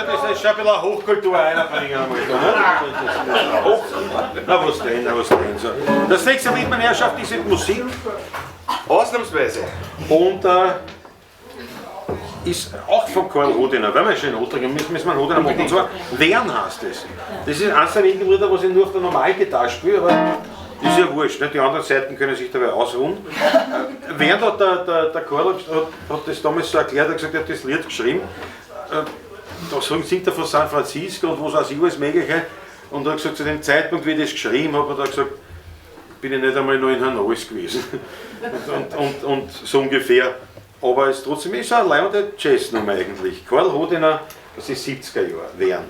das ist schon ein bisschen Hochkultur einbringen. Hoch, na was denn, na was denn. So. Das nächste Lied, meine Herrschaft, ist in Musik. Ausnahmsweise. Und ist auch von Karl Hodiner, weil wir schon in Ottrigen müssen, müssen wir einen Hodiner machen. Und zwar Wern heißt es. Das ist eines der wenigen Lieder, was ich nur auf der Normalgitarre spiele, aber ist ja wurscht, ne? Die anderen Seiten können sich dabei ausruhen. Während hat der Karl hat das damals so erklärt, hat gesagt, er hat das Lied geschrieben. Da singt er von San Francisco und was weiß ich alles Mögliche. Und er hat gesagt, zu dem Zeitpunkt, wie ich das geschrieben habe, hat er gesagt, bin ich nicht einmal noch in Hanoi gewesen. Und so ungefähr. Aber es trotzdem ist eine leibende Jazznummer eigentlich. Karl Hodiner, das ist 70er Jahre, Wern.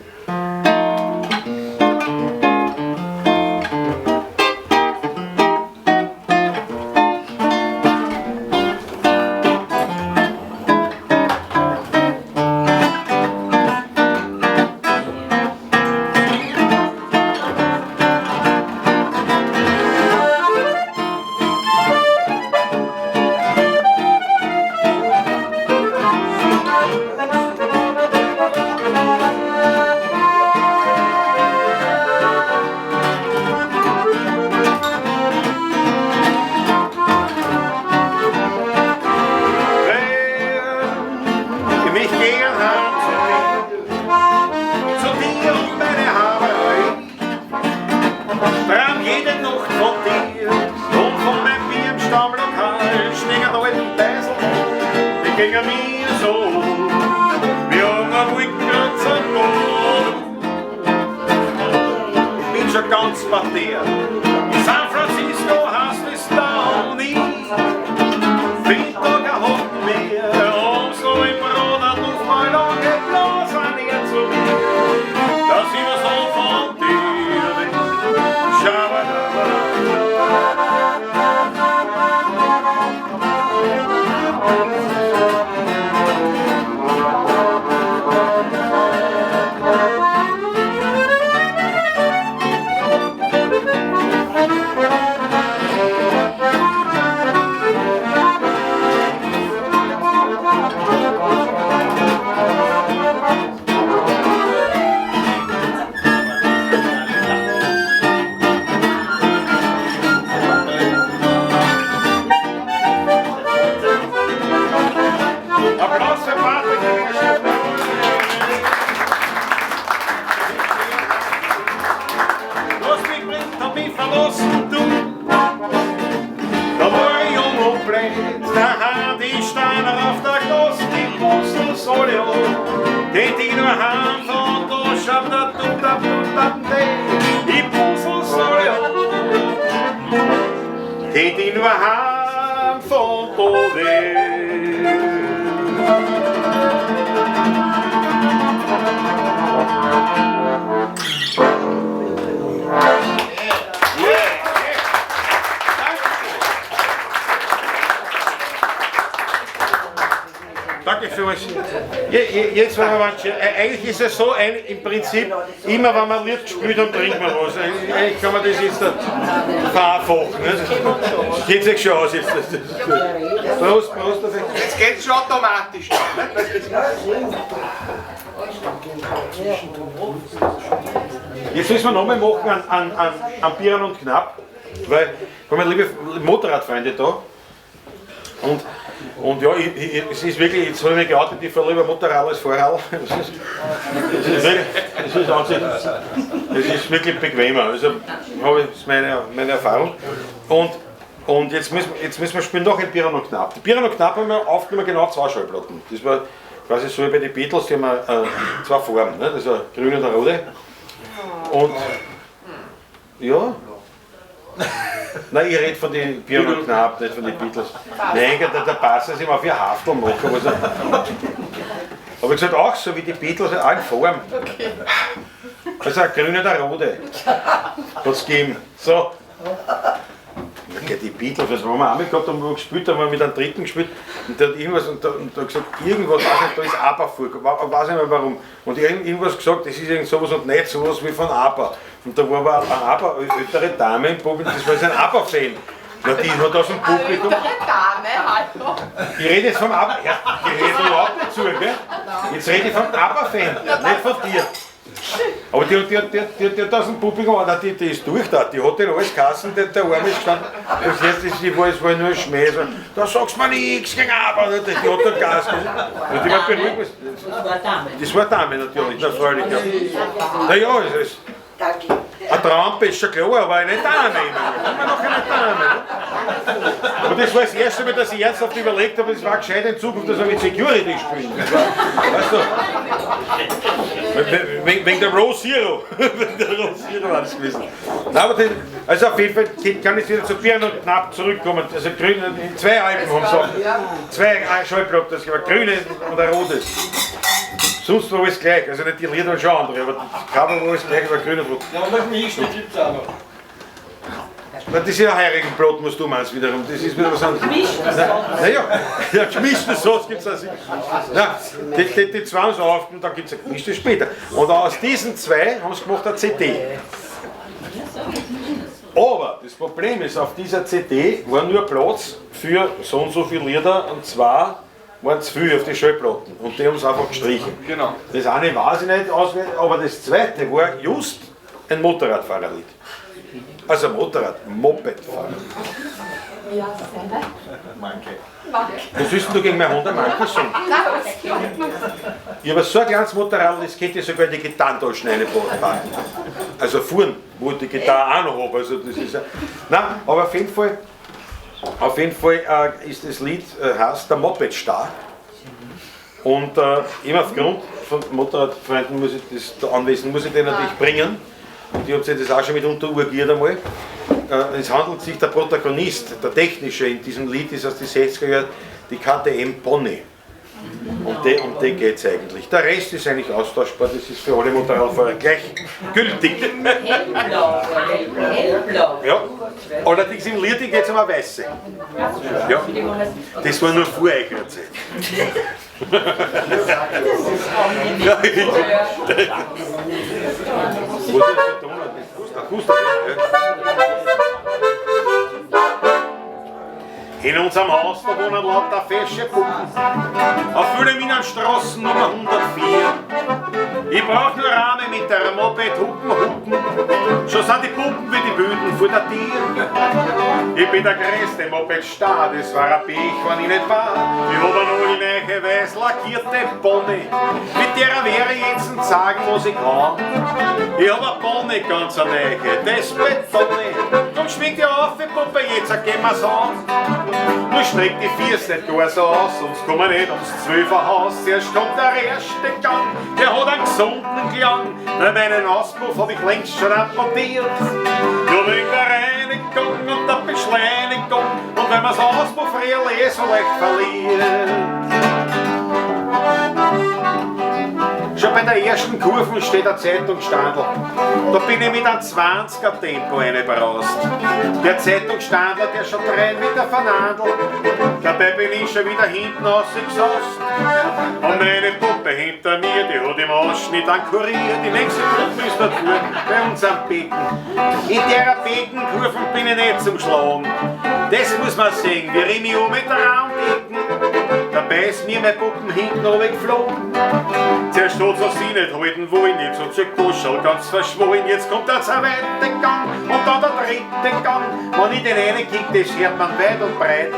Jetzt wollen wir mal, eigentlich ist es so, im Prinzip, immer wenn man Lied gespielt hat, trinkt man was. Eigentlich kann man das jetzt vereinfachen. Ne? Geht sich schon aus jetzt. Prost, Prost. Jetzt geht es schon automatisch. Jetzt müssen wir nochmal machen an Bieren und Knapp, weil wir haben liebe Motorradfreunde da. Und ja, es ist wirklich, jetzt habe ich mich geoutet, ich fahre lieber Motorrad als Fahrrad. Es ist wirklich bequemer, also das ist meine Erfahrung. Und jetzt müssen wir spielen noch ein Bieren und Knapp. Die Bieren und Knapp haben wir aufgenommen, genau 2 Schallplatten. Das war quasi so wie bei den Beatles, die haben wir 2 Farben, ne? Das war grün und eine rote. Und ja. Nein, ich rede von den Bieren und Knapp, nicht von den Beatles. Nein, der passt sich immer auf ihr Haftel machen. Also, habe ich gesagt, auch so wie die Beatles, auch in Form. Okay. Also ein grüner und ein rote. Hat's gegeben. So. Okay, die Beatles, das haben wir auch mit gehabt, haben wir gespielt, haben wir mit einem Dritten gespielt und der hat irgendwas und da gesagt, irgendwas, weiß nicht, da ist ABBA vorgekommen, weiß nicht mehr warum. Und irgendwas gesagt, das ist irgend sowas und nicht sowas wie von ABBA. Und da war aber eine ABBA, ältere Dame im Publikum, das war sein ABBA-Fan. Na, die hat aus dem Publikum. Dame, hallo. Ich rede jetzt vom ABBA. Ja, ich rede überhaupt nicht zu, gell? Jetzt rede ich vom ABBA-Fan, nicht von dir. Aber die hat aus dem Publikum, nein, die ist durch da, die hat den alles geheißen, der Arm ist gestanden. Das heißt, es war nur ein Schmäh. So, da sagst du mir nichts gegen ABBA, die hat da Gas gegeben. Und die war beruhigt. Das war Dame. Das war Dame natürlich, na freilich. Ja. Na ja, es ist. Ein Trampe ist schon klar, aber eine Dame immer. Immer noch eine Dame. Ne? Aber das war das erste Mal, dass ich ernsthaft überlegt habe, es war gescheit in Zukunft, dass wir mit Security spielen. Das war, weißt du, wegen der Row Zero. Wegen der Row Zero war das gewesen. Nein, aber das, also auf jeden Fall kann ich wieder zu Birn und Knapp zurückkommen. Also grün, zwei Alben haben sie auch. Zwei Schallplatten, das war grünes und ein rotes. Sonst war alles gleich, also nicht die Lieder waren schon andere, aber das Cover war alles gleich, war grün und rot. Ja, und das Gemischte gibt es auch noch. Na, das ist ja heurigen Brot, musst du meinst wiederum, das ist wieder was anderes. Naja, ja, gemischte Sauce gibt es auch. Na, die zwei haben sie auf und dann gibt es eine gemischte später. Und aus diesen zwei haben sie gemacht eine CD. Aber das Problem ist, auf dieser CD war nur Platz für so und so viele Lieder und zwar waren zu viel auf die Schallplatten und die haben sie einfach gestrichen. Genau. Das eine weiß ich nicht auswendig, aber das zweite war just ein Motorradfahrerlied. Also Motorrad, Mopedfahrer. Ja, seine. Manke. Was willst denn du gegen mein Honda Manke sagen? Ich habe so ein kleines Motorrad, das könnte ich sogar in die Gitarrentaschen reinpacken. Also fahren, wo ich die Gitarre auch noch habe. Also das ist ja, nein, aber auf jeden Fall ist das Lied, heißt der Moped-Star. Und immer aufgrund von Motorradfreunden muss ich das da anwesend, muss ich den natürlich bringen. Und ich habe sich das auch schon mitunter urgiert einmal. Es handelt sich, der Protagonist, der Technische in diesem Lied ist aus den 60er Jahren, die KTM Pony. Um die geht es eigentlich. Der Rest ist eigentlich austauschbar, das ist für alle Motorradfahrer gleich gültig. Hellblau, hellblau. Ja. Allerdings im Lied geht es um eine weiße. Ja. Das war nur vor eurer Zeit. Ja. Was ist der Ton? Gustav, Gustav, ja. In unserem Haus, da wohnen lauter fesche Puppen. Auf Wilhelminenstraße Nummer 104. Ich brauch nur Rahme mit der Moped hupen, hupen. Schon sind die Puppen wie die Wüden vor der Tür. Ich bin der größte Moped-Star, das war ein Pech, wenn ich nicht war. Ich hab eine neue weiß lackierte Pony. Mit der wäre ich jetzt sagen, was ich kann. Ich hab eine Pony, ganz eine neue, das Betone. Komm, schwing die auf, die Puppe, jetzt gehen wir's an. Nur streck die Füße nicht gar so aus, sonst kommen wir nicht ums Zwölferhaus. Zuerst kommt der erste Gang, der hat einen gesunden Klang. Bei meinen Auspuff hab ich längst schon applaudiert. Ja, wegen der Reinigung und der Beschleunigung und wenn man's Auspuff real eh so leicht verliert. Schon bei der ersten Kurve steht ein Zeitungsstandel. Da bin ich mit einem 20er Tempo reingebraust. Der Zeitungsstandler, der schon 3 Meter vernandelt. Dabei bin ich schon wieder hinten rausgesaust. Und meine Puppe hinter mir, die hat im Ausschnitt ankuriert. Die nächste Gruppe ist dort vor, bei uns am Becken. In der Beckenkurve bin ich nicht zum Schlagen. Das muss man sehen, wie ich mich um mit Raumdecken. Dabei ist mir mein Puppen hinten runtergeflogen. Zuerst hat's auf sie nicht halten wollen, jetzt hat sie Goschel ganz verschwollen. Jetzt kommt der zweite Gang und dann der dritte Gang. Wenn ich den einen kick, das hört man weit und breit.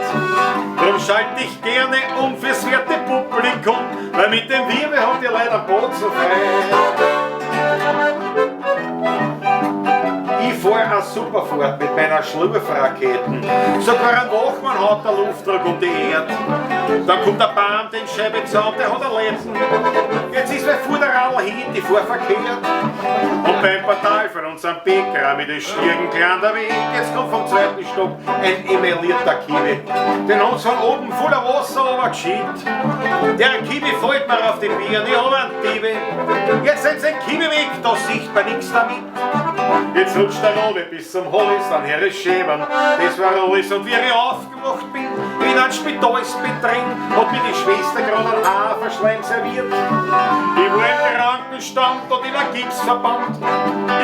Drum schalte ich gerne um fürs werte Publikum, weil mit dem Wirbel haben die Leute am Boot so frei. Ich fahr eine Superfahrt mit meiner Schlurfraketen. Sogar ein Wachmann hat der Luftdruck um die Erde. Dann kommt der Baum, den Scheibezaun, der hat einen letzten. Jetzt ist mein Fuderradl hin, die fahr verkehrt. Und beim Portal von unserem Bäcker mit den Stirn klein der Weg. Jetzt kommt vom zweiten Stock ein emaillierter Kiwi. Den haben sie von oben voller Wasser runtergeschickt. Der Kiwi fällt mir auf die Birne, ich hab einen Kiwi. Jetzt sind sie ein Kiwi weg, da sieht man nichts damit. Jetzt rutscht der Robe bis zum Hals, dann höre ich Schäbern, das war alles. Und wie ich aufgewacht bin, in ein Spitalsbett drin, hat mir die Schwester gerade einen Haferschleim serviert. Ich war im Krankenstand und in einem Gipsverband.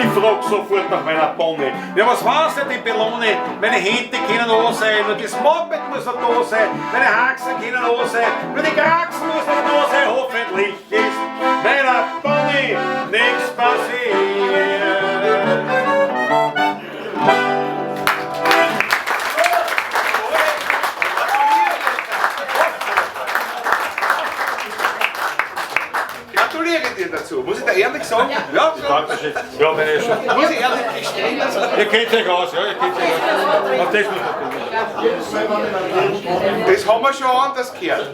Ich frag sofort nach meiner Bonne. Ja, was war's denn, die Belone? Meine Hände können an sein, nur das Moped muss noch da sein, meine Haxen können an sein, nur die Kraxen muss noch da sein. Hoffentlich ist meiner Bonne nichts passiert. Gratuliere dir dazu, muss ich da ehrlich sagen? Ja, Dankeschön. Ja, meine schon. muss ich ehrlich gestehen. Also, Ihr kennt euch aus, ja, ihr kennt euch aus. Auf das muss man das haben wir schon anders gehört.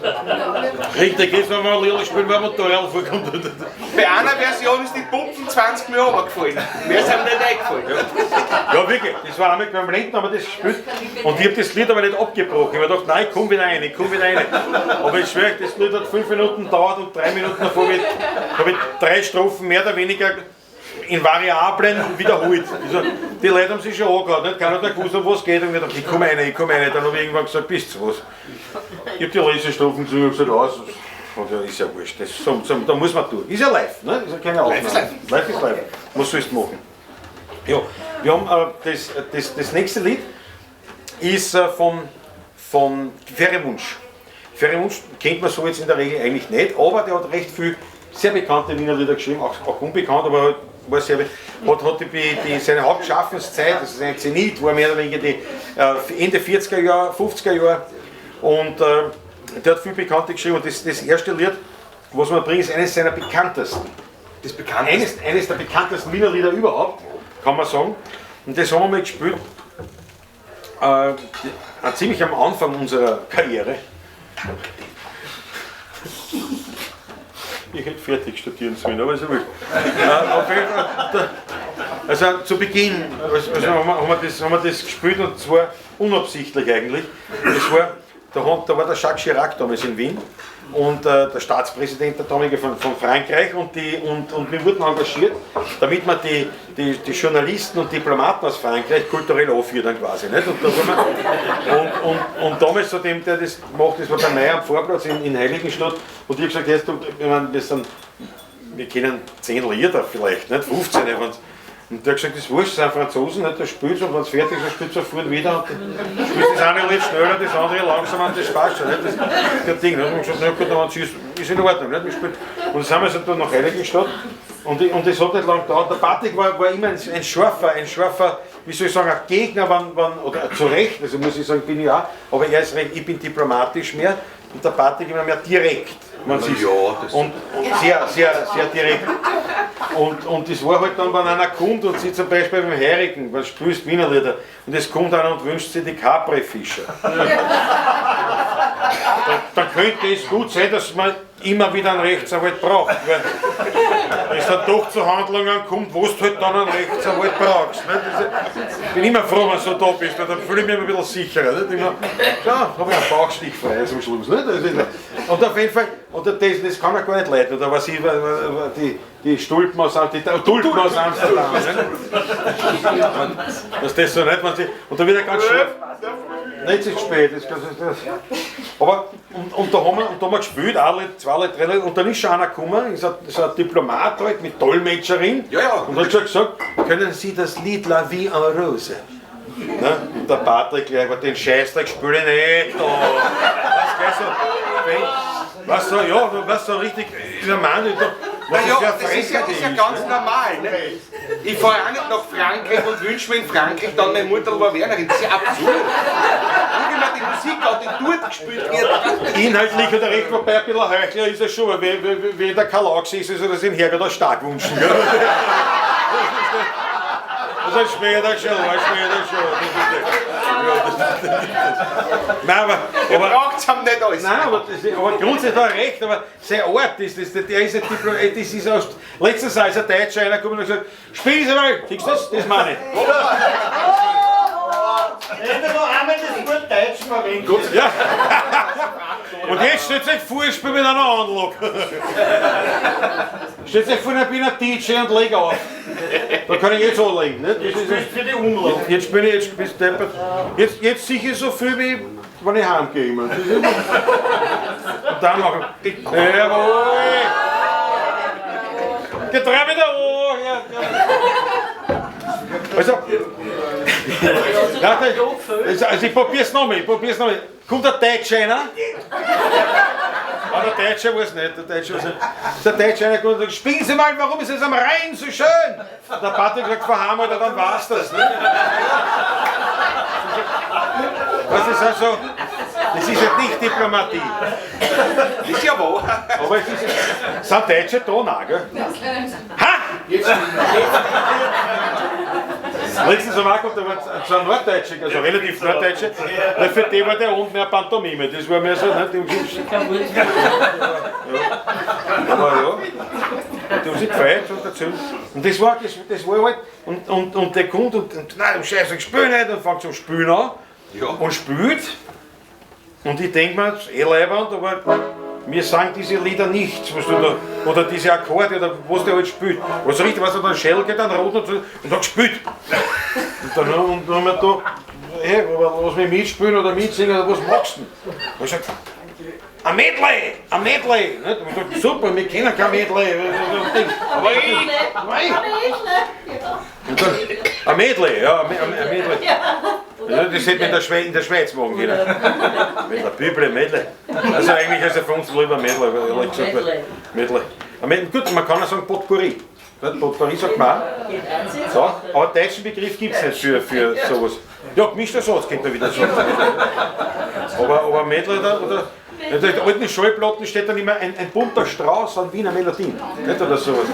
Richtig, jetzt wenn wir ein Lied spielen, wenn wir da vorkommt. Bei einer Version ist die Pumpen 20 Mal runtergefallen. Mehr sind mir nicht eingefallen. Ja, wirklich, das war einmal beim Lenten, haben wir das gespielt. Und ich habe das Lied aber nicht abgebrochen. Ich habe gedacht, nein, ich komm wieder rein, ich komm wieder rein. Aber ich schwöre, das Lied hat 5 Minuten gedauert und 3 Minuten davor habe ich 3 Strophen mehr oder weniger in Variablen wiederholt. Also, die Leute haben sich schon angehört, nicht? Keiner hat gewusst, um was geht. Und ich gedacht, ich komme rein, ich komme rein. Dann habe ich irgendwann gesagt, bist du was? Ich habe die letzte Strophen gesungen und gesagt, aus. Und ja, ist ja wurscht, das, so, so, da muss man durch. Ist ja live, ne? Ist ja keine Aufnahme. Live ist live. Live ist live. Was sollst du machen? Ja, wir haben das nächste Lied ist von Ferry Wunsch. Ferry Wunsch kennt man so jetzt in der Regel eigentlich nicht, aber der hat recht viel sehr bekannte Wiener Lieder geschrieben, auch unbekannt, aber halt war sehr, hat die, seine Hauptschaffenszeit, also sein Zenit, war mehr oder weniger die Ende 40er Jahre, 50er Jahre, und der hat viel Bekannte geschrieben, und das erste Lied, was man bringt, ist eines seiner bekanntesten. Das bekannteste? Eines der bekanntesten Wiener Lieder überhaupt, kann man sagen. Und das haben wir mal gespielt, ziemlich am Anfang unserer Karriere. Ich hätte fertig studieren sollen, aber ist ja wurscht. Auf jeden Fall, also zu Beginn haben wir das gespielt, und zwar unabsichtlich eigentlich. Das war, da war der Jacques Chirac damals in Wien und der Staatspräsident der damalige von Frankreich, und wir wurden engagiert, damit man die Journalisten und Diplomaten aus Frankreich kulturell anführt dann quasi. Nicht? Und, da war man, und damals, zu dem, der das macht, das war bei May am Vorplatz in Heiligenstadt, und ich habe gesagt, jetzt, ich meine, wir kennen 10 Lieder vielleicht, nicht? 15, wenn's, und der hat gesagt, das ist wurscht, das sind Franzosen, nicht? Der spielt und wenn es fertig ist, dann spielt sofort wieder. Und spielt das eine Lied schneller, das andere langsamer, und das passt schon. Nicht? Das ist kein Ding. Nicht? Und ich gesagt, na gut, dann ist in Ordnung. Nicht? Wir spielen. Und dann sind wir so da nach Heiligenstadt, und das hat nicht lange gedauert. Der Patrick war immer ein scharfer, wie soll ich sagen, ein Gegner, oder zu Recht, also muss ich sagen, bin ich auch, aber er ist recht, ich bin diplomatisch mehr, und der Patrick immer mehr direkt. Man sieht, ja, das und sehr, sehr, sehr direkt. Und das war halt dann, wenn einer kommt und sie zum Beispiel beim Heurigen, was spielst Wiener Lieder, und es kommt einer und wünscht sich die Capri-Fischer. Dann könnte es gut sein, dass man immer wieder einen Rechtsanwalt braucht. Weil es dann doch zu Handlungen kommt, wo du halt dann einen Rechtsanwalt brauchst. Nicht? Ich bin immer froh, wenn du so da bist, weil dann fühle ich mich immer ein bisschen sicherer. Nicht? Immer, ja, habe ich einen Bauchstich frei zum Schluss. Nicht? Und auf jeden Fall, und das kann man gar nicht leiden. Oder was ich, die Stulpen aus, die Tulpen aus Amsterdam. Nicht? Dass das so nicht, und da wird er ganz scharf. Nicht so spät, das, aber und da haben wir gespielt, ein, zwei, drei Leute, und dann ist schon einer gekommen, ist ein Diplomat halt, mit Dolmetscherin, ja, ja. Und hat schon gesagt, können Sie das Lied La Vie en Rose? Ne? Und der Patrick gleich, aber den Scheißdreck spiele ich nicht da. Was so, ja, was so richtig, der Mann, was ja, das ist ja ganz normal. Ne? Ich fahre auch nicht nach Frankreich und wünsche mir in Frankreich dann meine Mutter war Wernerin. Das ist ja absurd. Irgendwann die Musik auch, die dort gespielt wird. Inhaltlich hat er recht, wobei ein bisschen Heuchler ist er schon, weil wenn der Karl Augst ist, ist er das in Herrgott auch stark wünschen. Gell? Das ist später schon, später schon. Nein, aber braucht's ihm nicht alles. Nein, aber grundsätzlich hat er recht, aber sein Ort ist, das, der ist ein Diplo, das ist aus, letztens ist ein Deutscher einer gekommen und gesagt, spielen Sie mal, kriegst du das? Das meine ich. Hätte noch einmal das Wort Deutsch verwendet. Ja. Und jetzt stellt sich vor, ich spiele mit einer Anlage. Stellt euch vor, ich bin ein DJ und leg auf. Da kann ich jetzt anlegen. Nicht? Das ist, Für die Umlauf. jetzt bin ich, jetzt bist du deppert. Jetzt sicher so viel, wie wenn ich heimgehe. Immer. Das ist immer. Und dann machen wir. Jawohl! Geh drei wieder an! Ja, ja. Also, ja, also ich probier's nochmal, ich probier's nochmal. Kommt der Deutsche einer? Ah, der Deutsche weiß nicht, der Deutsche weiß nicht. Der Deutsche einer kommt und sagt, spielen Sie mal, warum ist es am Rhein so schön? Und der Patrick sagt, fahr heim, Alter, dann war's das. Ne? Das ist also, das ist halt nicht Diplomatie. Das ist ja wahr. Aber es ist, sind Deutsche da auch, gell? Ha! Letztens am Markt, da war zwei Norddeutsche, also relativ Norddeutsche, weil für die war der Hund mehr Pantomime, das war mehr so, ne, die haben sich, aber ja, die haben sich gefreut und erzählt. Und das war halt, und der kommt und nein, du Scheiße, ich spiel nicht, und fängt zum Spielen an und spielt. Und ich denk mir, das ist eh leibend, aber mir sagen diese Lieder nichts, was du da, oder diese Akkorde, oder was der halt spielt. Was richtig, was du dann Schell geht, dann rot und so, und dann gespielt. Und dann haben wir da, hey, aber lass mich mitspielen oder mitsingen, oder was machst du denn? Und ich sag, ein Medley, ein Medley. Nicht? Und ich sag, super, wir kennen kein Medley. Aber ich, und dann, ein Medley, ja, ein Medley. Ja, das hätte man in der Schweiz machen können. Medley, Bibel, Medley. Also eigentlich ist er für uns lieber Medley, ehrlich gesagt. Medley. Medley. Gut, man kann auch sagen Potpourri. Potpourri sagt man auch. So, aber einen deutschen Begriff gibt es nicht für sowas. Ja, gemischter Satz könnte man wieder sagen. Aber Medley oder in den alten Schallplatten steht dann immer ein bunter Strauß an Wiener Melodien. Nicht, oder sowas.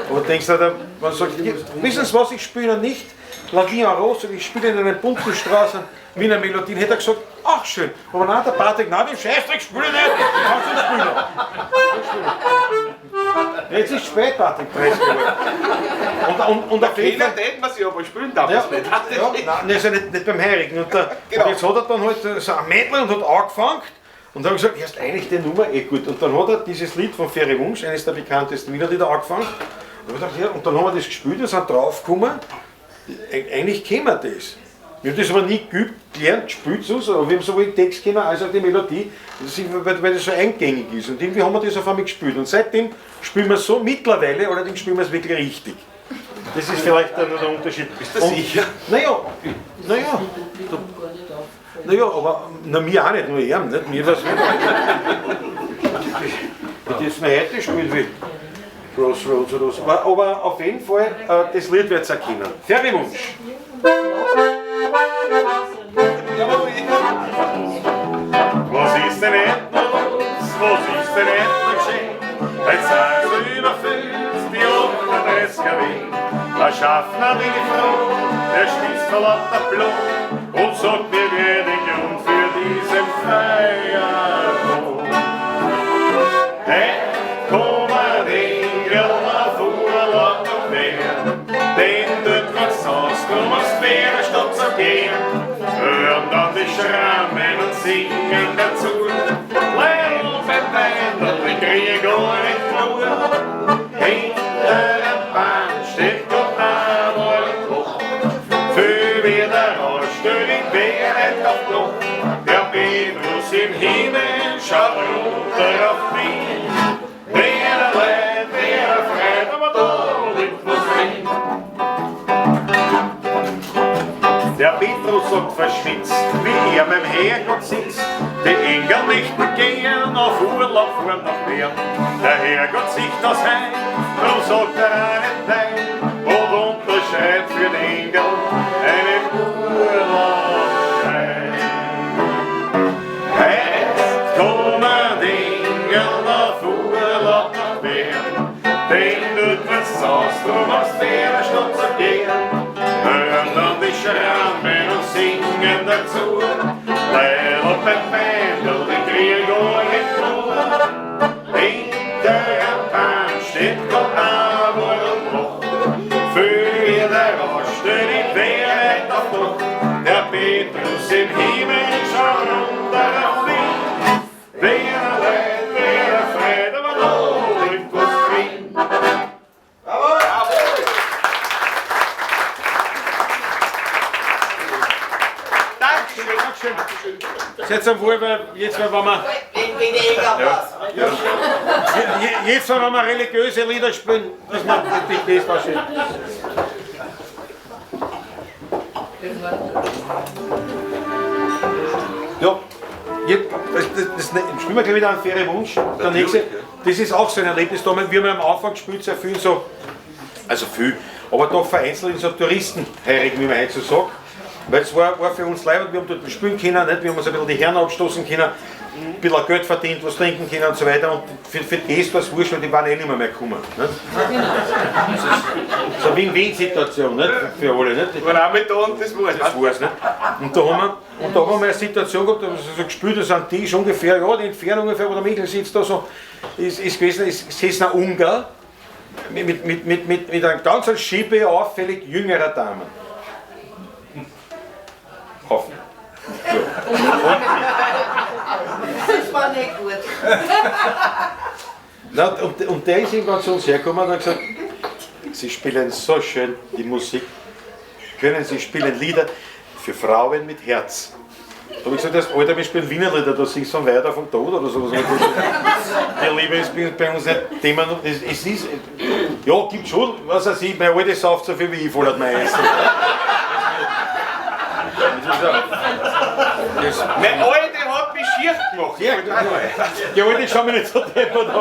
Aber denkst du, man sagt, wissen Sie was, ich spiele nicht La Vie en Rose, ich spiele in einem bunten Strauß an Wiener Melodien. Hätte er gesagt, ach schön. Aber nein, der Patrick, nein, den Scheißdreck spiele ich nicht. Ich kann es nicht spielen. Jetzt ist spät, Patrick, 30 Jahre. Und auf jeden Fall. Man sich aber spielen darf ja, es nicht. Ja, nein, also nicht beim Heurigen. Und, genau. Und jetzt hat er dann halt so ein Mädel und hat angefangen. Und dann habe ich gesagt, erst eigentlich die Nummer eh gut. Und dann hat er dieses Lied von Ferry Wunsch, eines der bekanntesten Wiener Lieder, angefangen. Und, ich dachte, ja, und dann haben wir das gespielt und sind draufgekommen, eigentlich kennen wir das. Wir haben das aber nie geübt, gelernt, gespielt, so, aber wir haben sowohl den Text kennen als auch die Melodie, weil das so eingängig ist. Und irgendwie haben wir das auf einmal gespielt. Und seitdem spielen wir es so, mittlerweile, allerdings spielen wir es wirklich richtig. Das ist vielleicht dann der Unterschied. Bist du sicher? Naja, naja. Naja, aber na, mir auch nicht, nur ihm, nicht? Mir war's nicht. Ich das noch heute spielt wie Crossroads oder so. Aber auf jeden Fall, das Lied wird's erkennen. Ferry Wunsch. Was ist denn etwas, was ist denn etwas geschehen? Jetzt sind sie überfüllt, die 38er Wien. Der Schaffner, den ich frag, der schießt vor lauter Blut und sagt mir den Grund für diesen Feiertag. Hey, kommen Engel auf Urlaub nach Wien, denn dort wird's aus, du musst wieder statt zu gehen. Hören dann die Schrammen und singen dazu. Leib beim Wein, ich krieg gar nicht genug. Hinter der Bahn steht Gott einmal im Koch. Für wieder anstellen, ich wär nicht auf Klo. Der Petrus im Himmel schaut runter auf mich. Wer leid, wer freit, aber da liegt was drin. Der Petrus sagt verschwitzt, wie er beim Herrgott sitzt. Die Engel nicht gehen auf Urlaub fahren nach Bern. Der Herrgott sieht das heim, drum sagt er auch nicht nein. Und unterschreibt für den Engel einen Urlaubschein. Heut kommen die Engel auf Urlaub nach Bern, denn dort wird's aus, drum aus der Stadt zu gehen. Hören dann die Schrammen und singen dazu. Leil und beim Pendel, die Krieg nicht vor. Hinter der Bahn steht Gott einmal und noch. Für der Roste, die Welt auf Doch. Der Petrus im Himmel schaut runter auf mich. Wer leid, wer freit, aber da liegt was drin. Seid am wohl, weil jetzt, wenn wir. Ja. Jetzt, wenn wir religiöse Lieder spielen, das macht nicht das war schön. Ja, jetzt, das spielen wir gleich wieder einen fairen Wunsch. Der nächste, das ist auch so ein Erlebnis, da haben wir am Anfang gespielt, sehr viel so, also viel, aber doch vereinzelt in so Touristenheurigen, wie man heute so sagt. Weil es war für uns leibend, wir haben dort spielen können, nicht? Wir haben uns ein bisschen die Herren abstoßen können, ein bisschen Geld verdient, was trinken können und so weiter. Und für das war es wurscht, weil die waren eh nicht mehr gekommen. Nicht? Das ist so eine Win-Win-Situation, nicht? Für alle. Nicht? Waren auch mit da und das war's. Das war's, nicht? Und da haben wir eine Situation gehabt, da haben wir so gespielt, da sind Tisch ungefähr, ja, die Entfernung ungefähr, wo der Michel sitzt, da so, ist gewesen, ist gesessen ein Ungar mit einem ganz Schiebe auffällig jüngerer Damen. Hoffen. Ja. Das war nicht gut. Na, und der ist irgendwann zu uns hergekommen und hat gesagt, Sie spielen so schön die Musik, können Sie spielen Lieder für Frauen mit Herz. Da habe ich gesagt, das, Alter, wir spielen Wiener Lieder, da singst du weiter vom Tod oder sowas. Die Liebe ist bei uns nicht Thema. Es ist, ja, gibt schon, was weiß ich, mein Alte sauft so viel wie ich, fordert mein Eis. Mein Alte hat mich schier gemacht. Ja, die Alte schauen mir nicht so deppert an.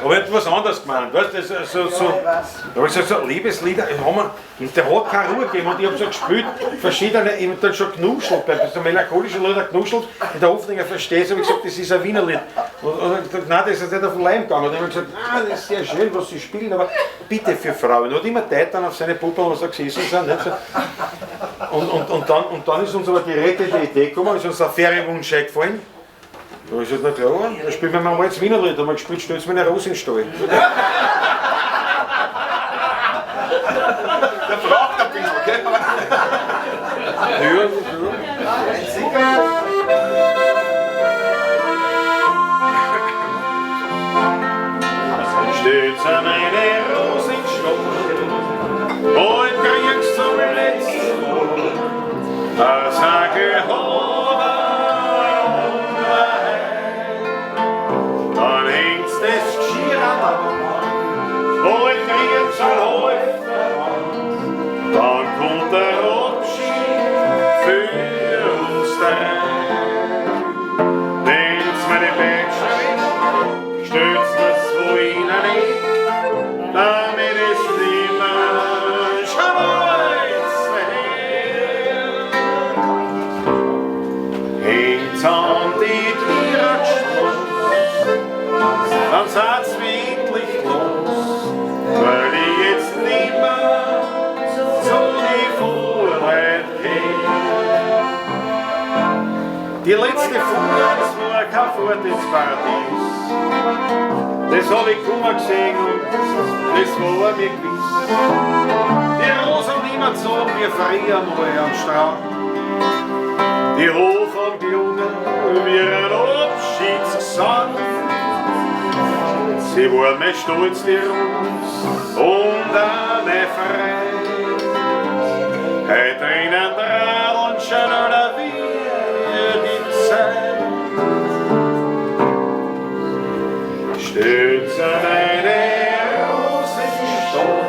Aber er hat was anderes gemeint, weißt du? So, da habe ich gesagt, so Liebeslieder, haben wir, und der hat keine Ruhe gegeben und ich habe so gespielt, verschiedene, ich habe dann schon genuschelt, bei so melancholischen Liedern genuschelt, in der Hoffnung, er versteht es, habe ich gesagt, das ist ein Wiener Lied. Und ich gesagt, nein, das ist nicht auf den Leim gegangen. Und ich habe gesagt, nein, das ist sehr schön, was sie spielen, aber bitte für Frauen. Und hat immer Zeit dann auf seine Puppe, was da gesessen sind. Nicht so. Und dann ist uns aber die rettende Idee gekommen, ist uns der faire Wunsch eingefallen. Da ist halt, na klar, da spielen wir mal das Wienerlied, da haben wir gespielt, stellt mir eine Rose in den Stall. Der braucht ein bisschen, gell? Ja, ja. Stellt mir eine Rose in den Stall, und kriegst zum letzten Mal, da sag ich, dann kommt der Abschied für uns drei. Nehmt's meine Peitsche mit, stürzt mir's wo hinein, damit ich's nimmer schmeiße her. Hängt's an die Tiere geschlossen, dann seid's mir endlich los, weil ich jetzt nimmer zu die Vorleute geh. Die letzte Fahrt war kein Fahrt ins Paradies. Das hab ich kummer gesehen und das war mir gewiss. Die Rosen niemand so wie früher mal am Strand. Die hoch haben gelungen wie ein Abschiedsgesang. Sie war mein Stolz, die Rose, und auch mein Freund. Heute drinnen radeln schneller wie die Zeit. Stütz an eine Rose in den Stall,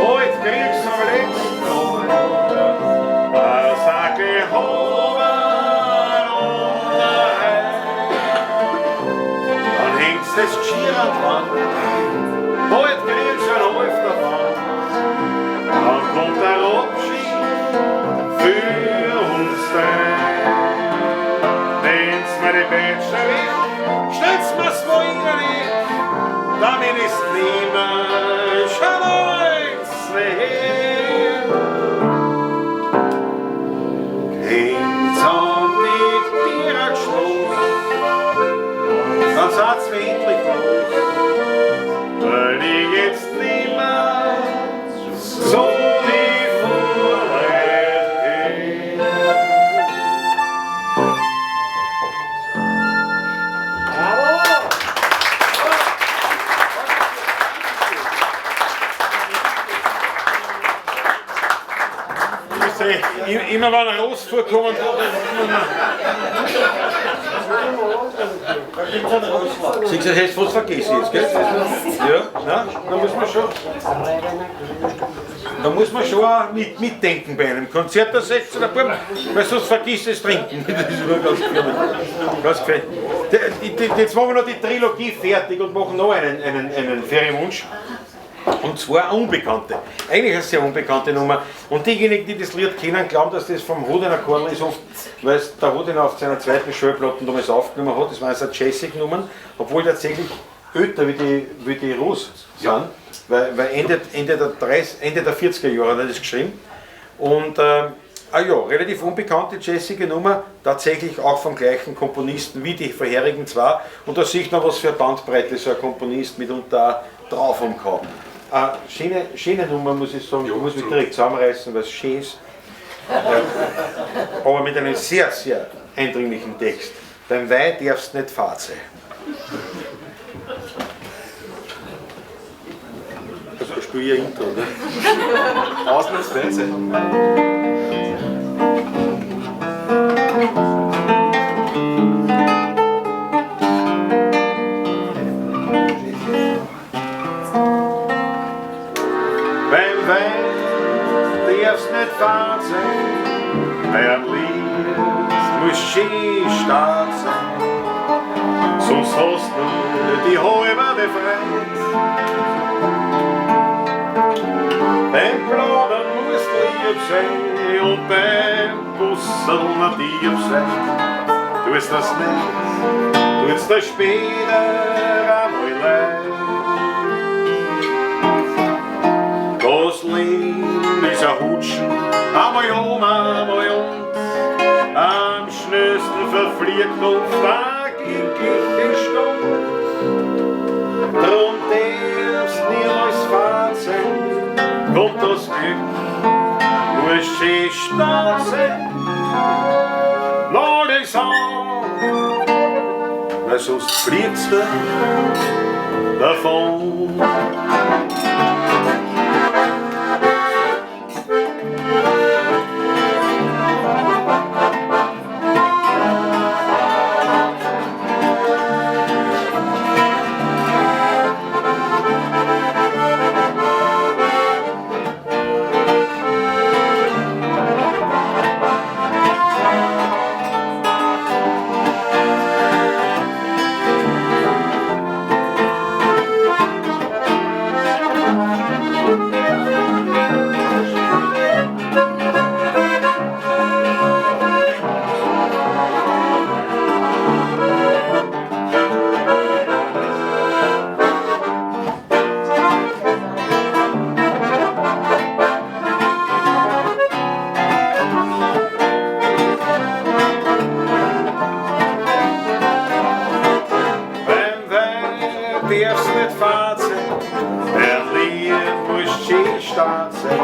heute kriegst du am letzten Mal ein Sackel Hoben und ein Ei. Dann hängt's das Geschirr an die Wand, bald kriegst du ein Half davon. Dann kommt der Abschied für uns drei. Nehmt's mir die Peitsche weg, stellt's mir's wo hinein, damit ist nimmer schon her. Hängt's an die Tiere geschlossen, dann seid's mir endlich los, weil ich Immer wenn ein Ross vorkommen, siehst du, das hättest du fast vergessen jetzt, gell? Ja, nein, da muss man schon. Da muss man schon auch mitdenken bei einem Konzert, da 16er Buben, weil sonst vergisst du das Trinken. Das ist immer ganz gefährlich. Ganz gefährlich. Jetzt machen wir noch die Trilogie fertig und machen noch einen Ferienwunsch. Und zwar eine unbekannte. Eigentlich eine sehr unbekannte Nummer. Und diejenigen, die das Lied kennen, glauben, dass das vom Hodener Korn ist, oft, weil es der Hodener auf seiner zweiten Schallplatte damals aufgenommen hat. Das waren also Jazzig-Nummern, obwohl tatsächlich älter wie die Rose sind. Ja. Weil Ende der 40er Jahre hat er das geschrieben. Und ja, relativ unbekannte jazzige Nummer, tatsächlich auch vom gleichen Komponisten wie die vorherigen zwei. Und da sieht man, was für eine Bandbreite so ein Komponist mitunter drauf haben kann. Schöne Nummer, muss ich sagen, ich muss mich direkt zusammenreißen, weil es schön ist. Aber mit einem sehr, sehr eindringlichen Text. Beim Wein darfst nicht fad sein. Also spiel ich ein Intro, ne? Ausnahmsweise. Beim Wein darfst nicht fad sein, beim Lied muss schön stark sein, sonst hast du die halbe Freude. Beim Plaudern musst lieb sein und beim Busseln ein Dieb sein. Du bist das nicht, du bist das später einmal leid. Das Leben ist ein Hutschen, einmal um, einmal und. Am schnellsten verfliegt oft eine glückliche Stund. Drum darfst niemals fad sein, kommt das Glück, muss schön stark sein. Noch nicht sagen, weil sonst fliegt's dir davon. Darf's nicht fad sein, der Lied muss schön stark sein,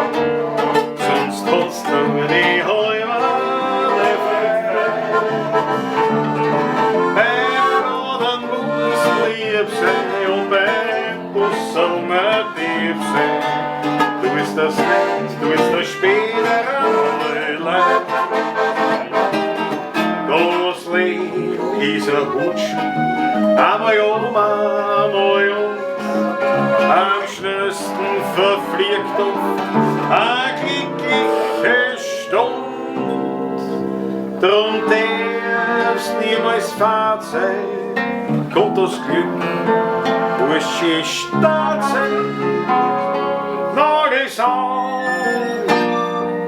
sonst hast du die halbe Freude. Beim Plaudern muss lieb sein und beim Busseln ein Dieb sein. Du bist das nicht, du bist das später einmal leid. Das Leben ist ein Hutschen, einmal um, einmal und. Am schnellsten verfliegt oft eine glückliche Stund. Drum darfst niemals fad sein, kommt das Glück, muss schön stark sein. Noch nicht sagen,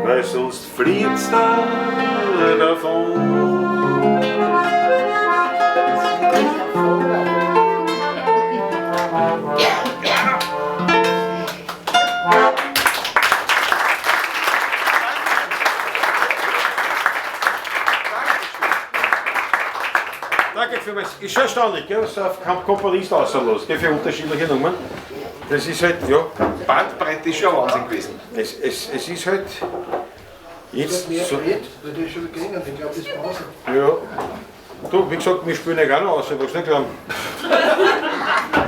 weil sonst fliegt's dir davon. Danke für mein. Ist schon erstaunlich, gell, was ein Komponist rauslässt, gell, für unterschiedliche Nummern. Das ist halt, ja. Bandbreite ist schon ein Wahnsinn gewesen. Es ist halt. Jetzt mehr so. Gerät, weil das ist schon gegangen, ich glaube, das ist Pause. Ja. Du, wie gesagt, wir spielen ja auch noch aus, ich will's nicht glauben.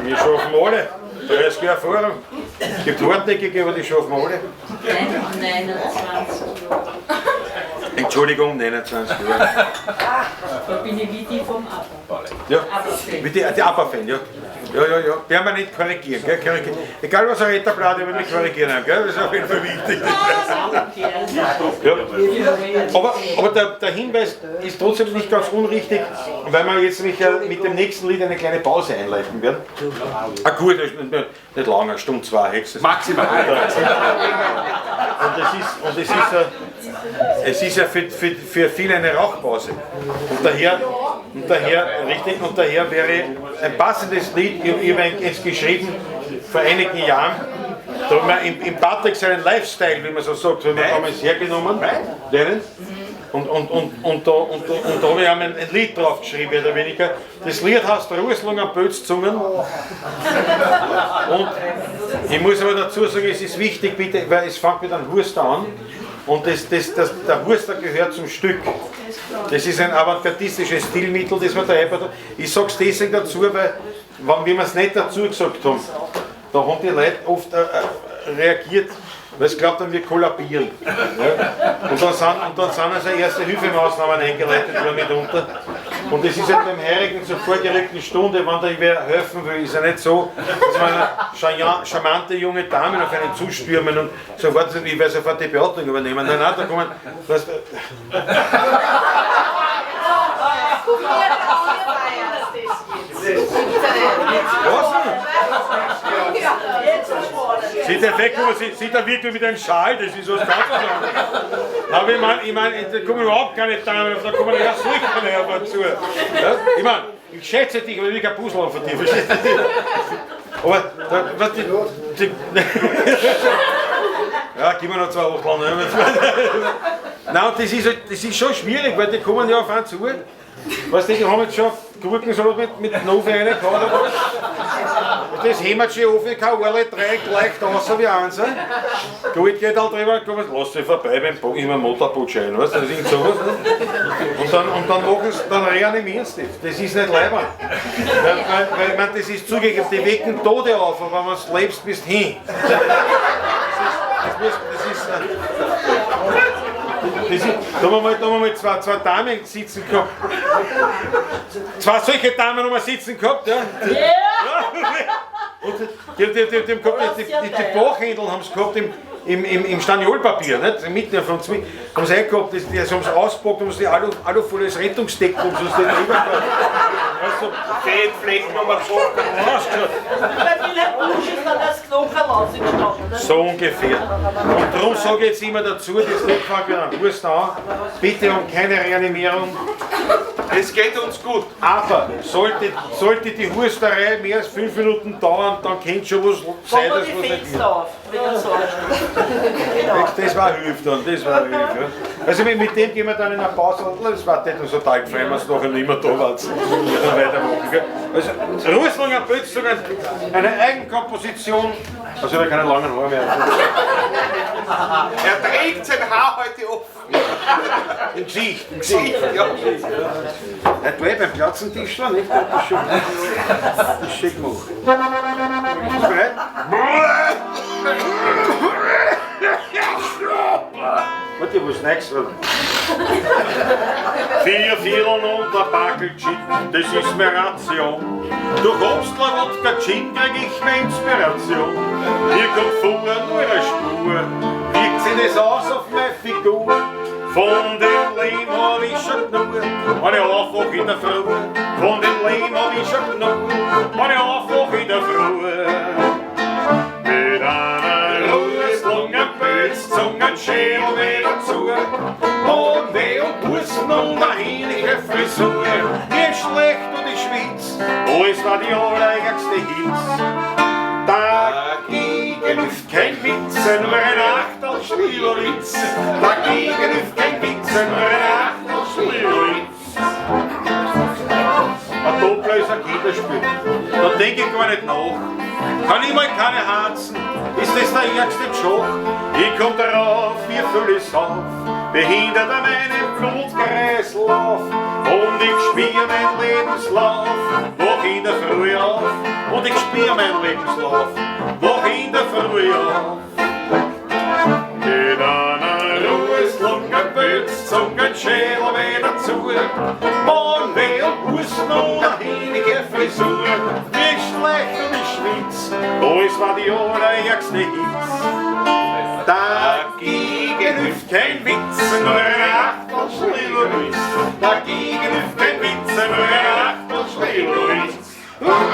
Wir schaffen alle. 30 Jahre Erfahrung. Es gibt hartnäckige, aber die schaffen alle. 29 Jahre. Entschuldigung, 29 Uhr. Da bin ich wie die vom ABBA. Ja, wie die ABBA-Fan, ja. Ja, ja, ja. Werden wir nicht korrigieren, gell? Korrigieren. Egal was ein Retterblatt, ich will mich korrigieren, gell? Das ist auf jeden Fall wichtig. Ja. Aber der Hinweis ist trotzdem nicht ganz unrichtig, weil wir jetzt nämlich mit dem nächsten Lied eine kleine Pause einleiten werden. Ah gut, das ist nicht lange, eine Stunde, zwei, höchstens. Maximal. Und es ist ja für viele eine Rauchpause. Und daher wäre ein passendes Lied, ich habe eins geschrieben vor einigen Jahren, da haben wir im Patrick seinen Lifestyle, wie man so sagt, haben wir damals hergenommen. Den. Und da habe ich ein Lied drauf geschrieben, mehr oder weniger. Das Lied heißt Ruslung am Bötzungen. Und ich muss aber dazu sagen, es ist wichtig, bitte, weil es fängt mit einem Huster an. Und der Huster gehört zum Stück. Das ist ein avantgardistisches Stilmittel, das man da einbaut. Ich sage es deswegen dazu, weil, wenn wir es nicht dazu gesagt haben, da haben die Leute oft reagiert, weil sie glaubt haben, wir kollabieren. Ja? Und dann sind also erste Hilfemaßnahmen eingeleitet worden mitunter. Und es ist halt beim Heurigen zur vorgerückten Stunde, wenn da wer helfen will, ist ja nicht so, dass man charmante junge Damen auf einen zustürmen und sofort, ich werde sofort die Beatmung übernehmen. Nein, nein, da kommen. Weißt, was denn? Sieht der weg, sieht er wirklich mit einem Schal, das ist was ganz anderes. Aber ich meine, da kommen überhaupt keine Damen, da kommen ja solche auf einen zu. Ja? Ich meine, ich schätze dich, aber ich will kein Puzzle von dir, verstehst du? Aber, da, was die, ja, gib mir noch 2 Wochen. Nein, und das ist schon schwierig, weil die kommen ja auf einen zu. Weißt du, die haben jetzt schon Gurkensalat mit Novi reingehauen oder was? Das hämmert schon offen, kein alle drei gleich außer wie eins. Gut, geht halt drüber, lass dich vorbei beim Motorbootschein, weißt du, das ist irgend sowas. Ne? Und dann machen sie, dann reanimieren sie das. Das ist nicht leibend. Weil ich meine, das ist zugegeben, die wecken Tode auf, aber wenn du lebst, bist du hin. Da haben wir mal zwei Damen sitzen gehabt. Zwei solche Damen haben wir sitzen gehabt, ja. Yeah. Und die haben gehabt, die Bachhändel haben sie gehabt im Staniolpapier, nicht? Mitten auf dem Zwi. Haben sie eingehabt, das haben sie ausgepackt, haben sie die Alufolie als Rettungsdeck, haben sie uns nicht drüber gehabt. Also, Fettflecken haben wir gesagt. Bei Wilhelm Busch ist dann das Knochen rausgestanden. So ungefähr. Und darum sage ich jetzt immer dazu, das Lied fängt wieder an Wurst an. Bitte um keine Reanimierung. Es geht uns gut. Aber sollte die Husterei mehr als 5 Minuten dauern, dann könnte schon was sein, dass was nicht Fenster auf, wenn er so. Genau. Das war Hilfe dann, das war Hilfe. Ja. Also mit dem gehen wir dann in eine Pause, das war nicht so total gefallen, wenn es nachher nicht mehr da war. Dann weitermachen. Gell? Also Ruslung am Bötzungen, eine Eigenkomposition. Also ich habe keine langen Haare mehr. Er trägt sein Haar heute offen. Im Gesicht, im Gesicht. Ja. Ja, du beim Platzentisch da, nicht? Das ist schon, das ist schön gemacht. Bist du bereit? Warte, was Neues? 4 Vierteln und ein Backel Gin, das ist meine Ration. Durch Obstler, Wodka, Gin krieg ich meine Inspiration. Hier kommt vorher nur eine Spur, wirkt sich das aus auf meine Figur. Von dem Leben hab ich schon genug, wenn ich aufwach in der Früh. Von dem Leben hab ich schon genug, wenn ich aufwach in der Früh. Mit einer Ruslung, einem Bötzungen, Schädel wieder zu. Und weh und Bussen und eine ähnliche Frisur. Mir ist schlecht und ich schwitz, alles war die allerärgste Hitz. Dagegen ist kein Witz, nur ein Achtel Schlilowitz. Dagegen ist kein Witz, nur ein Achtel Schlilowitz. Ein Doppler ist ein Kinderspiel, da denke ich gar nicht nach. Kann ich mal keine Harzen, ist das der ärgste Joch? Ich komm darauf, mir füll es auf, behindert an meinem Blutkreislauf. Und ich spür mein Lebenslauf, wach in der Früh auf. Und ich spür mein Lebenslauf, wach in der Früh auf. In einer Ruslung, ein Zungenschädel weh dazu. Magenweh und Husten und eine hinige Frisur. Mir ist schlecht und ich schwitz, da ist mir die allerärgste Hitz. Dagegen hilft kein Witz, nur ein Achtel Schledelwitz. Dagegen hilft kein Witz, nur ein Achtel Schledelwitz.